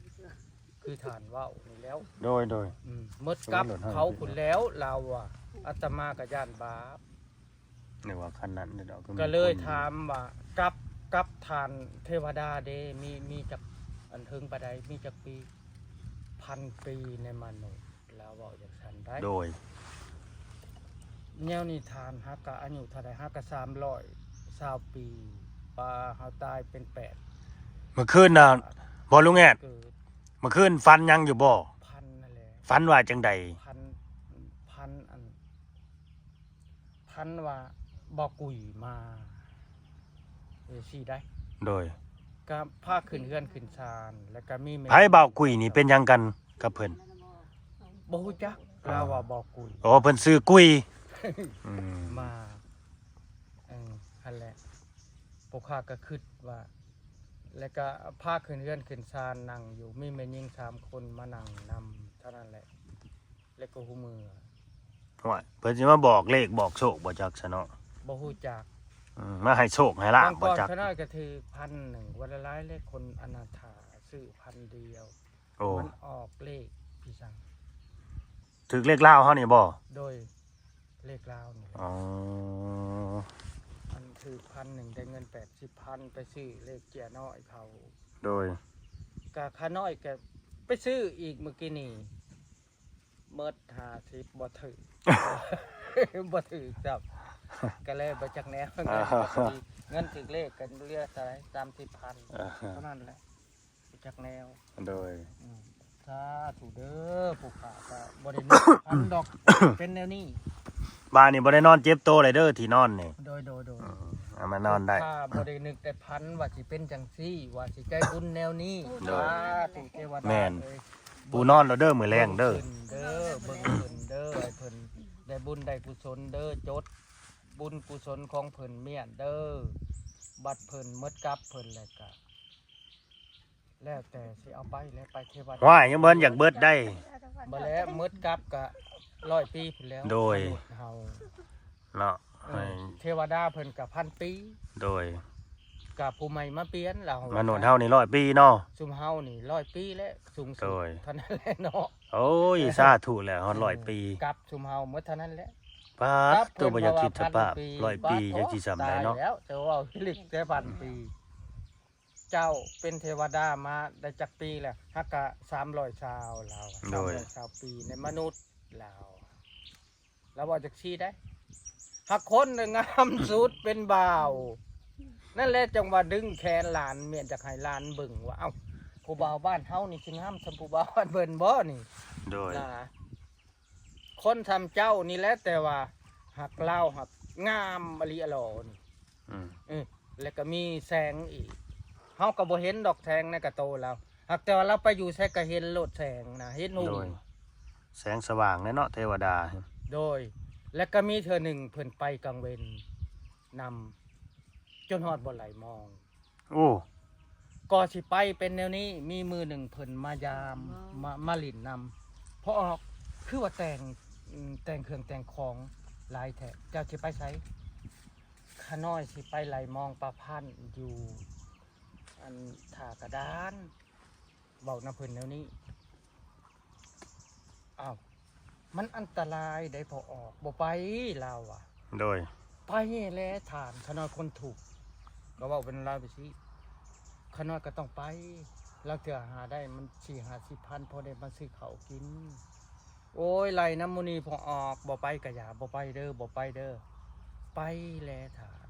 ຄືທ່ານເວົ້ານີ້ແລ້ວ ໂດຍ ໂດຍ ອືມ ໝົດກັບເຂົາພຸ້ນແລ້ວ ລາວວ່າ ອາດຕະມາກໍຢ້ານບາບ ນຶກວ່າຄັນນັ້ນເດ້ດອກ ກໍເລີຍຖາມວ່າກັບ ກັບທ່ານເທວະດາເດ ມີ ມີຈັກ ອັນເຖິງປານໃດ ມີຈັກປີ? ພັນປີໃນມະນຸດ ລາວເວົ້າຈັ່ງຊັ້ນໄດ໋. ໂດຍ ແນວນິທານ ຫາກະອາຍຸເທົ່າໃດ? ຫາກະສາມຮ້ອຍຊາວປີ ປາເຮົາຕາຍເປັນແປດ. ມື້ຄືນນະ ບໍ່ລຸງແອດ ເກີດ ມື້ຄືນຝັນຫຍັງຢູ່ບໍ່? ຝັນນັ້ນແຫຼະ. ຝັນວ່າຈັ່ງໃດ? ຝັນ ຝັນອັນ ພັນວ່າບໍ່ກຸຍມາ ເອີ ຊີ້ໄດ໋. ໂດຍ ກະພາຂຶ້ນເຮືອນຂຶ້ນຊານ ແລ້ວກະມີແມ່ ໃຜບ່າວກຸຍນີ້ເປັນຫຍັງກັນກັບເພິ່ນ? ບໍ່ຮູ້ຈັກ. ອໍ ລາວວ່າບໍ່ກຸຍ. ອໍ ເພິ່ນຊື່ກຸຍ ອືມ ມາ ເອີ ຫັ້ນແຫຼະ. ພວກຂ້າກະຄິດວ່າ ແລ້ວກະພາຂຶ້ນເຮືອນຂຶ້ນຊານ ນັ່ງຢູ່ ມີແມ່ຍິງສາມຄົນມານັ່ງນຳ ເທົ່ານັ້ນແຫຼະ. ແລ້ວກໍຮູ້ເມືອ. ໂອ້ຍ ເພິ່ນຊິມາບອກເລກບອກໂຊກບໍ່ຈັກຊະເນາະ. ບໍ່ຮູ້ຈັກ. ອືມ ມາໃຫ້ໂຊກໃຫ້ລາບບໍ່ຈັກ. ເມື່ອກ່ອນເທົ່ານັ້ນກໍຖືກພັນໜຶ່ງ ວ່າຫຼາຍໆ ເລກຄົນອະນາຖາຊື້ພັນດຽວ. ໂອ້ ມັນອອກເລກພີ່ສັງ. ຖືກເລກລາວເຮົານີ້ບໍ່? ໂດຍ ເລກລາວນີ້ແຫຼະ. ອໍ ອັນຖືກພັນໜຶ່ງ ໄດ້ເງິນແປດສິບພັນ ໄປຊື້ເລກເຈ້ຍນ້ອຍເຂົາ. ໂດຍ ກະຂ້ານ້ອຍກະໄປຊື້ອີກມື້ກີ້ນີ້ ໝົດຫ້າສິບ ບໍ່ຖືກ ບໍ່ຖືກຊ້ຳ ກະເລີຍບໍ່ຈັກແນວ. ເງິນບໍ່ພໍດີ ເງິນຖືກເລກກະເຫຼືອເທົ່າໃດ? ສາມສິບພັນ ເທົ່ານັ້ນແຫຼະ ບໍ່ຈັກແນວ. ໂດຍ ອືມ ສາທຸເດີ ຜູ້ຂ້າກະບໍ່ໄດ້ນຶກພັນດອກ ເປັນແນວນີ້. ບ້ານນີ້ບໍ່ໄດ້ນອນເຈັບໂຕເລີຍເດີ ທີ່ນອນນີ້. ໂດຍ ໂດຍ ໂດຍ ອືມ ເອົາມານອນໄດ້. ຂ້າບໍ່ໄດ້ນຶກໄດ້ຝັນວ່າຊິເປັນຈັ່ງຊີ້ ວ່າຊິໃຈບຸນແນວນີ້. ໂດຍ ສາທຸເທວະດາ ແມ່ນ ເອີຍ ປູນອນແລ້ວເດີ ມື້ແລງເດີ ເບິ່ງຂຶ້ນເດີ ເບິ່ງຂຶ້ນເດີ ໃຫ້ເພິ່ນໄດ້ບຸນໄດ້ກຸສົນເດີ ຈົດບຸນກຸສົນຂອງເພິ່ນມ້ຽນເດີ. ບັດເພິ່ນໝົດກັບເພິ່ນແລ້ວກະ ແລ້ວແຕ່ຊິເອົາໄປແຫຼະ ໄປເທວະດາ. ວ້າຍ ຍັງບໍ່ທັນຢາກເບິດໄດ໋. ບໍ່ແລ້ວ ໝົດກັບກະຮ້ອຍປີພຸ້ນແລ້ວ. ໂດຍ ມະນຸດເຮົາເນາະ ເອີ ເທວະດາເພິ່ນກະພັນປີ. ໂດຍ ກະຜູ້ໃໝ່ມາປ່ຽນລາວ. ມະນຸດເຮົານີ້ຮ້ອຍປີເນາະ. ຊຸມເຮົານີ້ຮ້ອຍປີແຫຼະ ສູງສຸດ ໂດຍ ເທົ່ານັ້ນແຫຼະເນາະ. ໂອ້ຍ ສາທຸແຫຼະ ຮອດຮ້ອຍປີ ກັບຊຸມເຮົາໝົດເທົ່ານັ້ນແຫຼະ. ປາດໂຕ ບໍ່ຢາກຄິດສະພາບ ຮ້ອຍປີ ຈັກຊິສ່ຳໃດເນາະ. ແຕ່ເວົ້າອີຫຼີກແຕ່ພັນປີ. ເຈົ້າເປັນເທວະດາມາໄດ້ຈັກປີແລ້ວ? ຫາກະສາມຮ້ອຍຊາວ ລາວ ໂດຍ ສາມຮ້ອຍຊາວປີໃນມະນຸດ ລາວ ລາວເວົ້າຈັ່ງຊີ້ໄດ໋. ຫາກຄົນງາມສຸດເປັນບ່າວ ນັ້ນແຫຼະ ຈັ່ງວ່າດຶງແຂນຫຼານ ແມ່ນຢາກໃຫ້ຫຼານເບິ່ງວ່າ ເອົ້າ ຜູ້ບ່າວບ້ານເຮົານີ້ຊິງາມສ່ຳຜູ້ບ່າວບ້ານເພິ່ນບໍ່ນີ້? ໂດຍ ນະ ຄົນສ່ຳເຈົ້ານີ້ແຫຼະ ແຕ່ວ່າຫາກລາວຫາກງາມອີຫຼີອະຫຼໍນີ້. ອືມ ເອີ ແລ້ວກໍມີແສງອີກ ເຮົາກໍບໍ່ເຫັນດອກແສງໃນກະໂຕລາວ ຫາກແຕ່ວ່າລາວໄປຢູ່ໃສກໍເຫັນໂລດແສງນະ ເຫັນຫຸ່ງ. ໂດຍ ແສງສະຫວ່າງແຫຼະເນາະ ເທວະດາ. ໂດຍ ແລ້ວກໍມີເທື່ອໜຶ່ງເພິ່ນໄປກາງເວັນນຳ ຈົນຮອດບໍ່ໄຫຼມອງ. ໂອ້ ກໍຊິໄປເປັນແນວນີ້ ມີມື້ໜຶ່ງເພິ່ນມາຢາມ ມາ ມາຫຼິ້ນນຳ. ພໍ່ອອກ ຄືວ່າແຕ່ງ ອືມ ແຕ່ງເຄື່ອງແຕ່ງຂອງຫຼາຍແທ້ ເຈົ້າຊິໄປໃສ? ຂ້ານ້ອຍຊິໄປໄຫຼມອງປາພັນຢູ່ ອັນ ທ່າກະດານ ເວົ້ານຳເພິ່ນແນວນີ້. ອ້າວ ມັນອັນຕະລາຍໃດ໋ພໍ່ອອກ ບໍ່ໄປ ລາວວ່າ. ໂດຍ ໄປແຫຼະທ່ານ ຂ້ານ້ອຍຄົນທຸກ ກໍເວົ້າເປັນລາວໄປຊີ້ ຂ້ານ້ອຍກໍຕ້ອງໄປ ລາງເທື່ອຫາໄດ້ມັນສີ່ຫ້າສິບພັນ ພໍໄດ້ມາຊື້ເຂົ້າກິນ. ໂອ້ຍ ໄລ່ນຳມື້ນີ້ພໍ່ອອກ ບໍ່ໄປກະຢ່າ ບໍ່ໄປເດີ ບໍ່ໄປເດີ ໄປແຫຼະທ່ານ.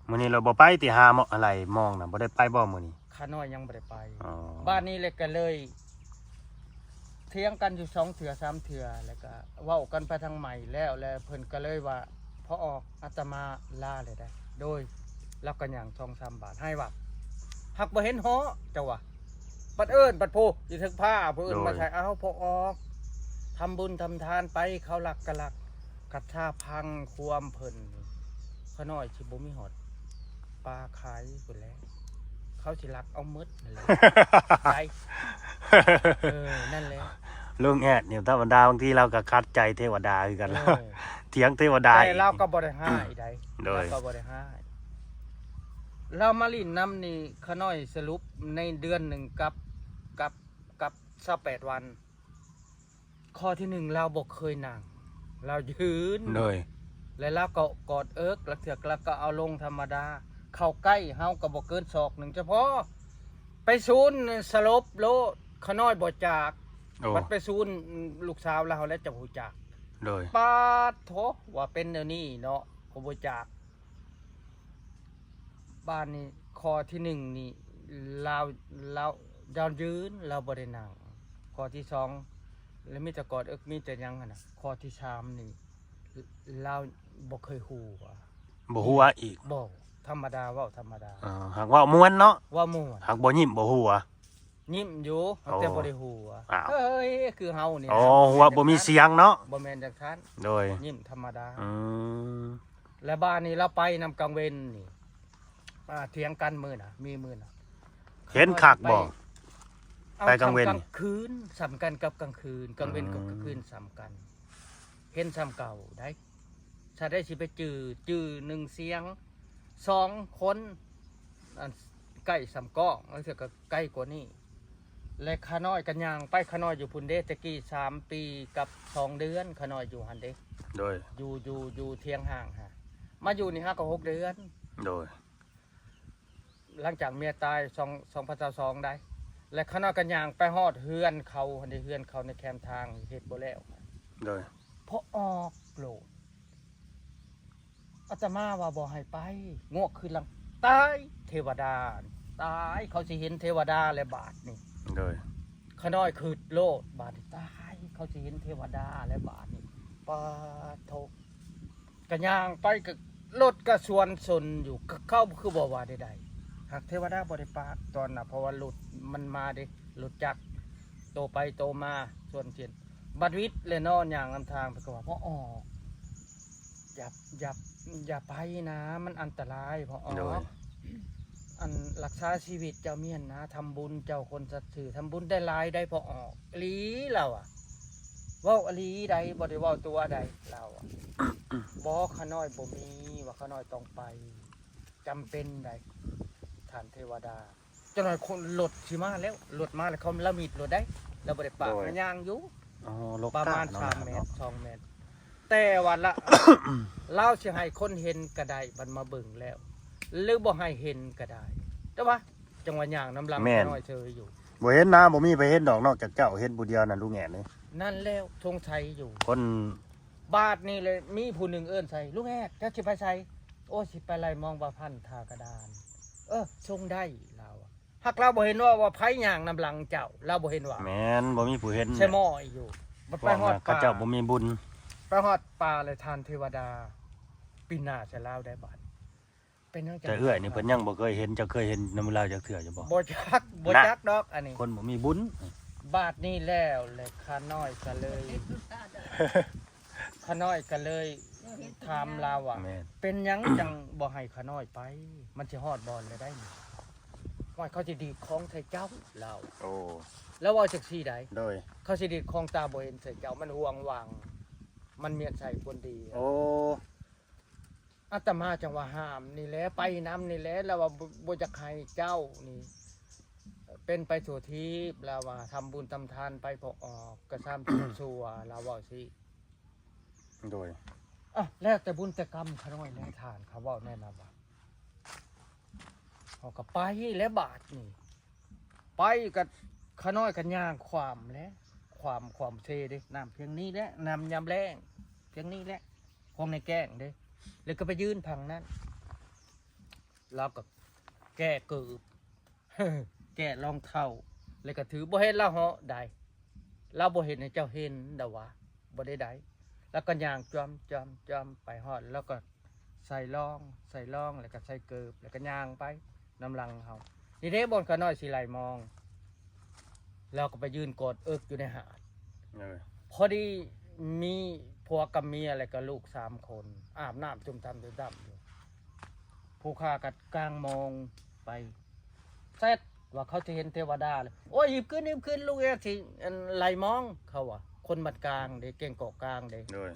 ມື້ນີ້ລາວບໍ່ໄປຕິ ຫາໝໍ ໄຫຼມອງນະ ບໍ່ໄດ້ໄປບໍ່ມື້ນີ້? ຂ້ານ້ອຍຍັງບໍ່ໄດ້ໄປ. ອໍ ບາດນີ້ແຫຼະກໍເລີຍຖຽງກັນຢູ່ສອງເທື່ອສາມເທື່ອ ແລ້ວກໍເວົ້າກັນໄປທາງໃໝ່ແລ້ວ ແລ້ວເພິ່ນກໍເລີຍວ່າ ພໍ່ອອກ ອາດຕະມາລາແລ້ວໄດ໋. ໂດຍ ລາວກໍຍ່າງສອງສາມບາດ ຫາຍວັບ ຫາກບໍ່ເຫັນເຫາະ ເຈົ້າວ່າ. ບັດເອີ້ນ ບັດຜູ້ ອີເຖິງພາຜູ້ອື່ນມາໃສ່ ເອົາ ພໍ່ອອກ ທຳບຸນທຳທານໄປ ເຂົາລັກກະລັກ ຄັດຖ້າຟັງຄວາມເພິ່ນ ຂ້ານ້ອຍຊິບໍ່ມີຮອດປາຂາຍພຸ້ນແຫຼະ ເຂົາຊິລັກເອົາໝົດຫັ້ນແຫຼະ ໄປ. ເອີ ນັ້ນແຫຼະ ລຸງແອດນີ້ທຳມະດາ ບາງທີລາວກໍຂັດໃຈເທວະດາຄືກັນ ເອີ ຖຽງເທວະດາ ແຕ່ລາວກໍບໍ່ໄດ້ຮ້າຍໃດ໋. ໂດຍ ລາວກໍບໍ່ໄດ້ຮ້າຍ ລາວມາຫຼິ້ນນຳນີ້ ຂ້ານ້ອຍສະຫຼຸບໃນເດືອນໜຶ່ງກັບ ກັບ ກັບຊາວແປດວັນ. ຂໍ້ທີໜຶ່ງ ລາວບໍ່ເຄີຍນັ່ງ ລາວຢືນ. ໂດຍ ແລະ ລາວກໍກອດເອິກ ລາງເທື່ອລາວກໍເອົາລົງທຳມະດາ. ເຂົ້າໃກ້ເຮົາກໍບໍ່ເກີນສອກໜຶ່ງ ສະເພາະໄປສູນສະຫຼົບໂລດ ຂະນ້ອຍບໍ່ຈາກ. ໂອ້ ບັດໄປສູນລູກສາວລາວແລ້ວຈະຮູ້ຈັກ. ໂດຍ ປາດໂທ ວ່າເປັນແນວນີ້ເນາະ ກໍບໍ່ຈາກ. ບາດນີ້ຂໍ້ທີໜຶ່ງນີ້ ລາວ ລາວ ລາວຢືນ ລາວບໍ່ໄດ້ນັ່ງ. ຂໍ້ທີສອງ ລະມີແຕ່ກອດເອິກ ມີແຕ່ຫຍັງຫັ້ນນະ. ຂໍ້ທີສາມນີ້ ລາວບໍ່ເຄີຍຫົວ ບໍ່ຫົວອີກ. ບໍ່ ທຳມະດາ ເວົ້າທຳມະດາ. ເອີ ຫາກເວົ້າມ່ວນເນາະ. ເວົ້າມ່ວນ ຫາກບໍ່ຍິ້ມບໍ່ຫົວ. ຍິ້ມຢູ່ ໂອ້ ແຕ່ບໍ່ໄດ້ຫົວ. ອ້າວ ເອີຍ ຄືເຮົານີ້. ອໍ ນະ ບໍ່ມີສຽງເນາະ. ບໍ່ແມ່ນຈັ່ງຊັ້ນ. ໂດຍ ຍິ້ມທຳມະດາ. ອືມ ແລະບາດນີ້ລາວໄປນຳກາງເວັນນີ້ ອ່າ ຖຽງກັນມື້ນະ ມີມື້ນະ. ເຫັນຄັກບໍ່? ໄປກາງເວັນ ກາງຄືນສ່ຳກັນກັບກາງຄືນ ກາງເວັນກັບກາງຄືນສ່ຳກັນ. ເຫັນສ່ຳເກົ່າໄດ໋. ຊະໄດ້ຊິໄປຈື່ ຈື່ໜຶ່ງສຽງ ສອງຄົນ ອັນ ໃກ້ສ່ຳກ້ອງ ລາງເທື່ອກໍໃກ້ກວ່ານີ້. ແລະຂ້ານ້ອຍກໍຍ່າງໄປ ຂ້ານ້ອຍຢູ່ພຸ້ນເດ້ ແຕ່ກີ້ສາມປີກັບສອງເດືອນ ຂ້ານ້ອຍຢູ່ຫັ້ນເດ້. ໂດຍ ຢູ່ ຢູ່ ຢູ່ທຽງຫ່າງຫັ້ນ ມາຢູ່ນີ້ຫາກໍຫົກເດືອນ. ໂດຍ ຫຼັງຈາກເມຍຕາຍ ສອງ ສອງພັນຊາວສອງໄດ໋ ແລະຂ້ານ້ອຍກໍຍ່າງໄປຮອດເຮືອນເຂົາຫັ້ນເດ້ ເຮືອນເຂົາໃນແຄມທາງເຮັດບໍ່ແລ້ວ. ໂດຍ ພໍອອກໂລດ ອາດຕະມາວ່າບໍ່ໃຫ້ໄປ ງວກຄືນຫຼັງ ຕາຍ ເທວະດາ ຕາຍ ເຂົາຊິເຫັນເທວະດາແລ້ວບາດນີ້. ໂດຍ ຂ້ານ້ອຍຄຶດໂລດ ບາດນີ້ຕາຍ ເຂົາຊິເຫັນເທວະດາແລ້ວບາດນີ້. ປາດໂທ ກະຍ່າງໄປ ກະລົດກະສວນຊົນຢູ່ ກະເຂົາຄືບໍ່ວ່າໃດໆ ຫາກເທວະດາບໍ່ໄດ້ປາກຕອນນະ ເພາະວ່າລົດມັນມາເດ້ ລົດຈັກໂຕໄປໂຕມາສວນເຊັ່ນ. ບັດວິດແລ້ວເນາະ ຍ່າງນຳທາງ ເພິ່ນກໍວ່າ ພໍ່ອອກ ຢ່າ ຢ່າ ຢ່າໄປນະ ມັນອັນຕະລາຍ ພໍ່ອອກ. ໂດຍ ອັນ ລັກສາຊີວິດເຈົ້າມີຫັ້ນນະ ທຳບຸນເຈົ້າຄົນສັດຊື່ ທຳບຸນໄດ້ຫຼາຍໄດ໋ພໍ່ອອກ. ອີ່ຫຼີລາວອະ ເວົ້າອີ່ຫຼີໄດ໋ ບໍ່ໄດ້ເວົ້າຕົວະໃດ໋ລາວອະ. ບໍ່ ຂ້ານ້ອຍບໍ່ມີ ວ່າຂ້ານ້ອຍຕ້ອງໄປ ຈຳເປັນໄດ໋ ທ່ານເທວະດາ. ຈັກໜ້ອຍຄົນລົດຊິມາແລ້ວ ລົດມາແລ້ວ ເຂົາລະມິດໂລດໄດ໋ ລາວບໍ່ໄດ້ປາກ ໂດຍ ມາຍ່າງຢູ່. ອໍ ລົກ ປະມານ ກະເນາະ ສາມແມັດ ສອງແມັດ ແຕ່ວ່າລະ ລາວຊິໃຫ້ຄົນເຫັນກະໄດ້ ບັດມາເບິ່ງແລ້ວ ຫຼືບໍ່ໃຫ້ເຫັນກະໄດ້ ແຕ່ວ່າຈັ່ງວ່າຍ່າງນຳຫຼັງ ແມ່ນ ນ້ອຍເຊີຍຢູ່. ບໍ່ເຫັນນະ ບໍ່ມີໃຜເຫັນດອກ ນອກຈາກເຈົ້າເຫັນຜູ້ດຽວນັ້ນ ລຸງແອດເອີຍ. ນັ້ນແລ້ວ ສົງໄສຢູ່ ຄົນ ບາດນີ້ແຫຼະ ມີຜູ້ໜຶ່ງເອີ້ນໃສ່ ລຸງແອດ ເຈົ້າຊິໄປໃສ? ໂອ້ ຊິໄປໄລ່ມອງບ່າວພັນທ່າກະດານ. ເອີ ສົ່ງໄດ້ ລາວ ຫາກລາວບໍ່ເຫັນວ່າ ວ່າໃຜຍ່າງນຳຫຼັງເຈົ້າ ລາວບໍ່ເຫັນວ່າ. ແມ່ນ ບໍ່ມີຜູ້ເຫັນ ໃສ່ໝໍ້ຢູ່. ບັດໄປຮອດປ່າ ເຂົາເຈົ້າບໍ່ມີບຸນ ໄປຮອດປ່າແລ້ວທ່ານເທວະດາປິ່ນໜ້າໃສ່ລາວໄດ້ບາດ. ເປັນຫຍັງຈັ່ງ ແຕ່ເອື້ອຍນີ້ເພິ່ນຍັງບໍ່ເຄີຍເຫັນ ເຈົ້າເຄີຍເຫັນນຳລາວຈັກເທື່ອຢູ່ບໍ່? ບໍ່ຈັກ ບໍ່ຈັກດອກອັນນີ້ ຄົນບໍ່ມີບຸນ. ບາດນີ້ແລ້ວ ແລະຂ້ານ້ອຍກໍເລີຍ ຂ້ານ້ອຍກໍເລີຍຖາມລາວວ່າ ແມ່ນ ເປັນຫຍັງຈັ່ງບໍ່ໃຫ້ຂ້ານ້ອຍໄປ? ມັນຊິຮອດບ່ອນແລ້ວໄດ໋ນີ້. ຫ້ວຍ ເຂົາຊິດີດຄອງໃສ່ເຈົ້າ ລາວ. ໂອ້ ລາວເວົ້າຈັ່ງຊີ້ໄດ໋. ໂດຍ ເຂົາຊິດີດຄອງຕາບໍ່ເຫັນໃສ່ເຈົ້າ ມັນຫວງຫວັງ ມັນມຽນໃສ່ຄົນດີ. ໂອ້ ອາດຕະມາຈັ່ງວ່າຫ້າມນີ້ແຫຼະ ໄປນຳນີ້ແຫຼະ ລາວວ່າບໍ່ ບໍ່ຢາກໃຫ້ເຈົ້ານີ້ເປັນໄປທົ່ວທີບ ລາວວ່າທຳບຸນທຳທານໄປພໍອອກ ກະຊາມຊົ່ວ ລາວເວົ້າຊີ້. ໂດຍ ອະ ແລ້ວແຕ່ບຸນແຕ່ກຳຂ້ານ້ອຍແລະທ່ານ ເຂົາເວົ້າແນວນັ້ນວ່າ ເຮົາກໍໄປແລ້ວບາດນີ້ ໄປກໍຂ້ານ້ອຍກໍຍ່າງຂ້າມແຫຼະ ຂ້າມ ຂ້າມເຊເດ້ ນ້ຳພຽງນີ້ແຫຼະ ນ້ຳຍາມແລ້ງພຽງນີ້ແຫຼະ ຂອງໃນແກ້ງເດ້ ແລ້ວກໍໄປຢືນຝັ່ງນັ້ນ ລາວກໍແກ້ເກີບ ແກ້ລອງເທົ້າ ແລ້ວກໍຖື ບໍ່ເຫັນລາວເຫາະໃດ ລາວບໍ່ເຮັດໃຫ້ເຈົ້າເຫັນດອກວ່າ ບໍ່ໄດ້ໃດ ລາວກໍຍ່າງຈອມ ຈອມ ຈອມໄປຮອດ ລາວກໍໃສ່ລອງ ໃສ່ລອງ ແລ້ວກໍໃສ່ເກີບ ແລ້ວກໍຍ່າງໄປນຳຫຼັງເຮົາ ນີ້ເດ້ບ່ອນຂ້ານ້ອຍຊິໄລ່ມອງ ລາວກໍໄປຢືນກອດເອິກຢູ່ໃນຫາດ. ເອີ ພໍດີມີຜົວກັບເມຍ ແລ້ວກໍລູກສາມຄົນ ອາບນ້ຳຈຸ່ມຕຳ ຈຸ່ມຕຳຢູ່ ຜູ້ຂ້າກໍກາງມອງໄປ ແຊດວ່າເຂົາຊິເຫັນເທວະດາເລີຍ. ໂອ້ຍ ຮີບຂຶ້ນ ຮີບຂຶ້ນ ລູກເອີຍ ຊິ ອັນ ໄລ່ມອງ ເຂົາວ່າ ຄົນບ້ານກາງເດ້ ແກ້ງເກາະກາງເດ້. ໂດຍ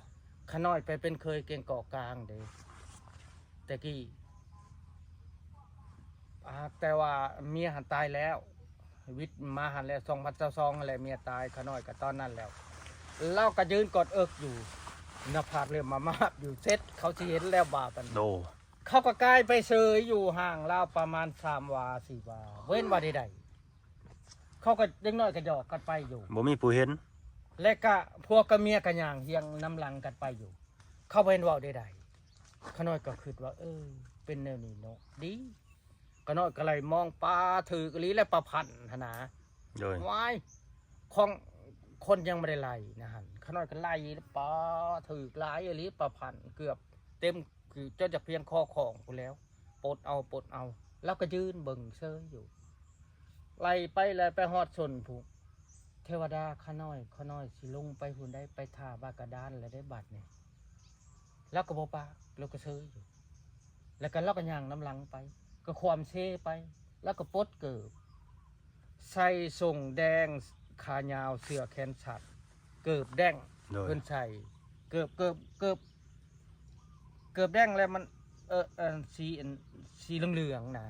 ຂ້ານ້ອຍໄປເປັນເຂີຍແກ້ງເກາະກາງເດ້ ແຕ່ກີ້ ອາ ແຕ່ວ່າເມຍຫັ້ນຕາຍແລ້ວ ວິດມາຫັ້ນແຫຼະ ສອງພັນຊາວສອງຫັ້ນແຫຼະ ເມຍຕາຍ ຂ້ານ້ອຍກໍຕອນນັ້ນແລ້ວ ລາວກໍຢືນກອດເອິກຢູ່ ໜ້າຜາກເລີ່ມມາມາບຢູ່ ເສັດ ເຂົາຊິເຫັນແລ້ວບາດນັ້ນ. ໂດ ເຂົາກໍກາຍໄປເຊີຍຢູ່ຫ່າງລາວປະມານສາມວາສີ່ວາ ເວັ້ນວ່າໃດໆ ເຂົາກໍເດັກນ້ອຍກໍຫຍອກກັນໄປຢູ່ ບໍ່ມີຜູ້ເຫັນ ແລະກະຜົວກັບເມຍກໍຍ່າງຮຽງນຳຫຼັງກັນໄປຢູ່ ເຂົາບໍ່ເຫັນເວົ້າໃດໆ ຂະນ້ອຍກໍຄິດວ່າ ເອີ ເປັນແນວນີ້ເນາະ ດີ ຂະນ້ອຍກໍໄລ່ມອງ ປາ ຖືກອີ່ຫຼີແຫຼະ ປາພັນຫັ້ນນາ ໂດຍ ວ້າຍ ຂອງຄົນຍັງບໍ່ໄດ້ໄລ່ນະຫັ້ນ ຂະນ້ອຍກໍໄລ່ ປາ ຖືກຫຼາຍອີ່ຫຼີ ປາພັນເກືອບເຕັມ ຄືຈົນຈະພຽງຄໍຂອງພຸ້ນແລ້ວ ປົດເອົາ ປົດເອົາ ລາວກໍຢືນເບິ່ງເຊີຍຢູ່ ໄລ່ໄປ ໄລ່ໄປຮອດຊົນພຸ້ນ ເທວະດາ ຂະນ້ອຍ ຂະນ້ອຍຊິລົງໄປພຸ້ນໃດ ໄປທ່າບາກະດານແລ້ວເດ້ບາດນີ້ ລາວກໍບໍ່ປາກ ລາວກໍເຊີຍຢູ່ ແລ້ວກໍລາວກໍຍ່າງນຳຫຼັງໄປ ກໍຂວ້ຳເຊໄປ ລາວກໍປົດເກີບ ໃສ່ສົ້ງແດງ ຂາຍາວ ເສື້ອແຂນສັ້ນ ເກີບແດ້ງ ໂດຍ ເພິ່ນໃສ່ ເກີບ ເກີບ ເກີບ ເກີບແດ້ງແລ້ວມັນ ເອີ ອັນ ສີ ອັນ ສີເຫຼືອງໆນະ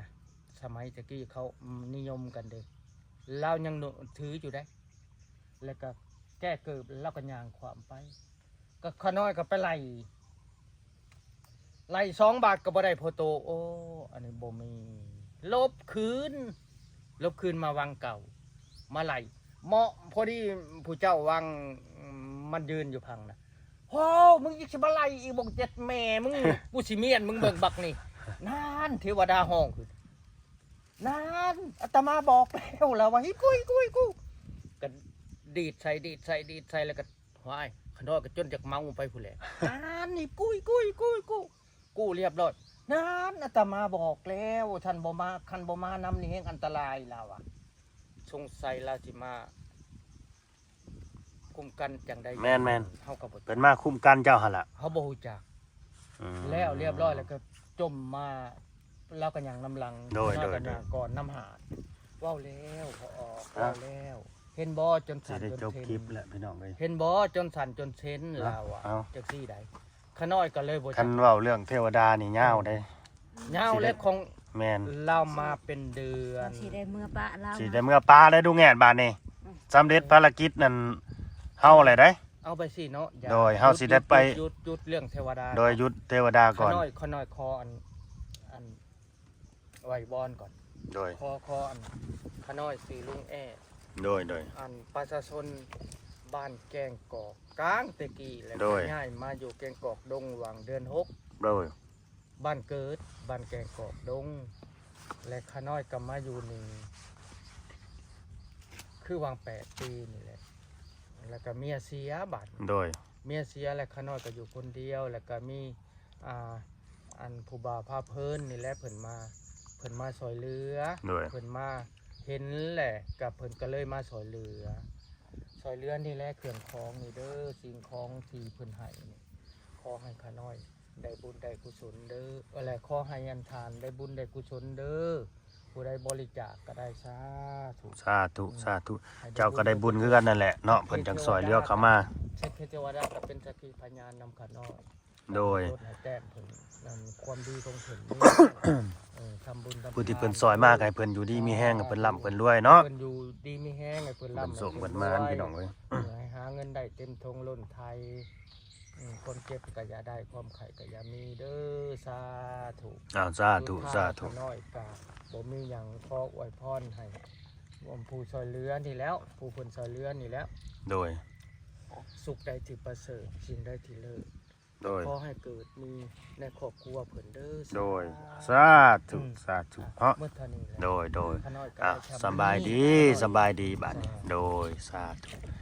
ສະໄໝແຕ່ກີ້ເຂົາ ອືມ ນິຍົມກັນເດ້ ລາວຍັງໂນ ຖືຢູ່ເດ້ ແລ້ວກໍແກ້ເກີບ ລາວກໍຍ່າງຂວ້ຳໄປ ກໍຂະນ້ອຍກໍໄປໄລ່ ໄລ່ສອງບາດກໍບໍ່ໄດ້ພໍໂຕ ໂອ້ ອັນນີ້ບໍ່ມີ ຫຼົບຄືນ ຫຼົບຄືນມາວັງເກົ່າ ມາໄລ່ ເໝາະພໍດີຜູ້ເຈົ້າວັງ ມັນຢືນຢູ່ພັງນະ ໂຫ ມຶງອີກຊິມາໄລ່ອີກບໍ ເຈັດແມ່ມຶງ ກູຊິມ້ຽນມຶງເບິ່ງບັກນີ້ ນັ້ນ ເທວະດາຮ້ອງຂຶ້ນ ນັ້ນ ອາດຕະມາບອກແລ້ວ ລາວວ່າ ຫິດກູ ຫິດກູ ຫິດກູ ກໍດີດໃສ່ ດີດໃສ່ ດີດໃສ່ ແລ້ວກໍ ຫວາຍ ຂະນ້ອຍກໍຈົນຈະເມົາໄປພຸ້ນແຫຼະ ນັ້ນ ຫິດກູ ຫິດກູ ຫິດກູ ຫິດກູ ກູ້ລຽບຮ້ອຍ ນັ້ນ ອາດຕະມາບອກແລ້ວ ທ່ານບໍ່ມາ ຄັນບໍ່ມານຳນີ້ແຮງອັນຕະລາຍ ລາວວ່າ ສົງໄສລາວຊິມາ ຄຸ້ມກັນຈັ່ງໃດ ແມ່ນໆ ເຮົາກໍບໍ່ ເພິ່ນມາຄຸ້ມກັນເຈົ້າຫັ້ນລະ ເຮົາບໍ່ຮູ້ຈັກ ອືມ ແລ້ວລຽບຮ້ອຍ ແລ້ວກໍຈົມມາ ລາວກໍຍ່າງນຳຫຼັງ ໂດຍ ລາວກໍ ໂດຍ ຍ່າງກ່ອນນຳຫາ ເວົ້າແລ້ວ ເວົ້າອອກ ເວົ້າແລ້ວ ເຫັນບໍ່ ຈົນສັ່ນຈົນເທັນ ເຫັນບໍ່ ຈົນສັ່ນຈົນເທັນ ລາວວ່າ ເອົ້າ ຈັ່ງຊີ້ໃດ ຂະນ້ອຍກໍເລີຍບໍ່ຈັກ ຄັນເວົ້າເລື່ອງເທວະດານີ້ຍາວເດ້ ຍາວແລ້ວຂອງ ແມ່ນ ລາວມາເປັນເດືອນ ຊິໄດ້ເມືອປະລາວ ຊິໄດ້ເມືອປະແລ້ວ ດູແງດບາດນີ້ ອືມ ສຳເລັດພາລະກິດນັ້ນເຮົາແຫຼະເດ້ ເອົາໄປຊີ້ເນາະ ໂດຍ ເຮົາຊິໄດ້ໄປ ຢຸດ ຢຸດເລື່ອງເທວະດາ ໂດຍ ຢຸດເທວະດາກ່ອນ ຂະນ້ອຍ ຂະນ້ອຍຂໍອັນ ອັນ ໄຫວ້ວອນກ່ອນ ໂດຍ ຂໍ ຂໍອັນ ຂະນ້ອຍຊື່ລຸງແອ ໂດຍ ໂດຍ ອັນປະຊາຊົນບ້ານແກ້ງກອກ ກາງແຕ່ກີ້ ແລ້ວ ໂດຍ ກໍຍ້າຍມາຢູ່ແກ້ງກອກດົງຫວ່າງເດືອນຫົກ ໂດຍ ບ້ານເກີດ ບ້ານແກ້ງກອກດົງ ແລະ ຂະນ້ອຍກໍມາຢູ່ນີ້ ຄືຫວ່າງແປດປີນີ້ແຫຼະ ແລ້ວກໍເມຍເສຍບາດ ໂດຍ ເມຍເສຍ ແລ້ວຂະນ້ອຍກໍຢູ່ຄົນດຽວ ແລ້ວກໍມີ ອ່າ ອັນຜູ້ບ່າວພາເພີນນີ້ແຫຼະ ເພິ່ນມາ ເພິ່ນມາຊ່ອຍເຫຼືອ ໂດຍ ເພິ່ນມາເຫັນແຫຼະ ກໍເພິ່ນກໍເລີຍມາຊ່ອຍເຫຼືອ ຊ່ອຍເຫຼືອນີ້ແຫຼະ ເຄື່ອງຂອງນີ້ເດີ ສິ່ງຂອງທີ່ເພິ່ນໃຫ້ນີ້ ຂໍໃຫ້ຂ້ານ້ອຍໄດ້ບຸນໄດ້ກຸສົນເດີ ເອີ ແລະ ຂໍໃຫ້ອັນທ່ານໄດ້ບຸນໄດ້ກຸສົນເດີ ຜູ້ໃດບໍລິຈາກກໍໄດ້ ສາທຸ ສາທຸ ອືມ ສາທຸ ໃຫ້ໄດ້ບຸນ ເຈົ້າກໍໄດ້ບຸນຄືກັນນັ້ນແຫຼະເນາະ ເພິ່ນຈັ່ງຊ່ອຍເຫຼືອເຂົ້າມາ ສັກຂີເທວະດາກໍເປັນສັກຂີພະຍານນຳຂ້ານ້ອຍ ໂດຍ ໃຫ້ແຕ້ມເພິ່ນນັ້ນ ຄວາມດີຂອງເພິ່ນນີ້ ເອີ ທຳບຸນທຳທານ ຜູ້ທີ່ເພິ່ນຊ່ອຍມາ ໃຫ້ເພິ່ນຢູ່ດີມີແຮງ ໃຫ້ເພິ່ນລ່ຳເພິ່ນລວຍເນາະ ເພິ່ນຢູ່ດີມີແຮງ ໃຫ້ເພິ່ນລ່ຳ ເພິ່ນໂຊກເພິ່ນໝານ ພີ່ນ້ອງເອີຍ ໃຫ້ຫາເງິນໄດ້ເຕັມຖົງລົ້ນໄຖ ອືມ ຄວາມເຈັບກໍຢ່າໄດ້ ຄວາມໄຂ້ກໍຢ່າມີເດີ ສາທຸ ອ້າວ ສາທຸ ສາທຸ ຂ້ານ້ອຍກໍບໍ່ມີຫຍັງ ຂໍອວຍພອນໃຫ້ຜູ້ຊ່ອຍເຫຼືອນີ້ແຫຼ້ວ ຜູ້ເພິ່ນຊ່ອຍເຫຼືອນີ້ແຫຼ້ວ ໂດຍ ສຸກໃດທີ່ປະເສີດ ສິ່ງໃດທີ່ເລີດ ໂດຍ ຂໍໃຫ້ເກີດມີໃນຄອບຄົວເພິ່ນເດີ ໂດຍ ສາທຸ ອືມ ສາທຸ ເນາະ ໝົດເທົ່ານີ້ແຫຼະ ໂດຍ ໂດຍ ຂ້ານ້ອຍກໍ ອ່ະ ໄດ້ທຳ ສະບາຍດີ ສະບາຍດີ ສະບາຍດີບາດນີ້ ໂດຍ ສາທຸ